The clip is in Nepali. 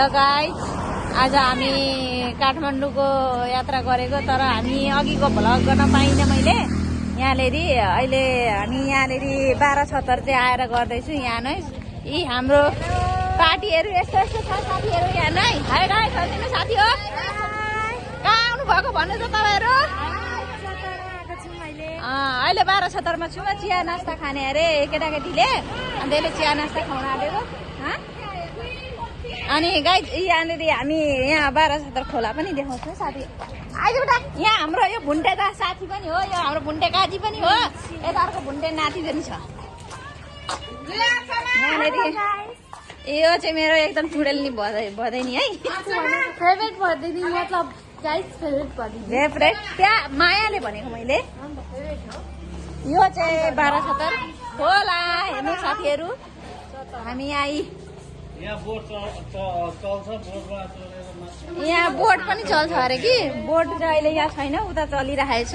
गाइस आज हामी काठमाडौँको यात्रा गरेको तर हामी अघिको भ्लग गर्न पाइनँ मैले यहाँनेर अहिले हामी यहाँनेर 1276 चाहिँ आएर गर्दैछु यहाँ नै यी हाम्रो पार्टीहरू यस्तो यस्तो छ साथीहरू यहाँ नै हाय गाइस हजुर साथी हो कहाँ आउनु भएको भन्नु त तपाईहरु अहिले 1276 मा छु चिया नास्ता खाने अरे केटाकेटीले अनि त्यसले चिया नास्ता खुवाउन आलेको अनि गाइस यहाँनिर हामी यहाँ 1276 खोला पनि देखाउँछौँ साथी आइज बेटा यहाँ हाम्रो यो भुन्टेका साथी पनि हो यो हाम्रो भुन्टे काजी पनि हो यता अर्को भुन्टे नाति पनि छ यो चाहिँ मेरो एकदम चुडेल्नी भदैनी है फेभरेट भदिनी मतलब गाइस फेभरेट भदिनी फेभरेट त्यहाँ मायाले भनेको मैले यो चाहिँ 1276 खोला हेर्नु साथीहरू हामी यहाँ बोट पनि चल्छ अरे कि बोट चाहिँ अहिले यहाँ छैन उता चलिरहेछ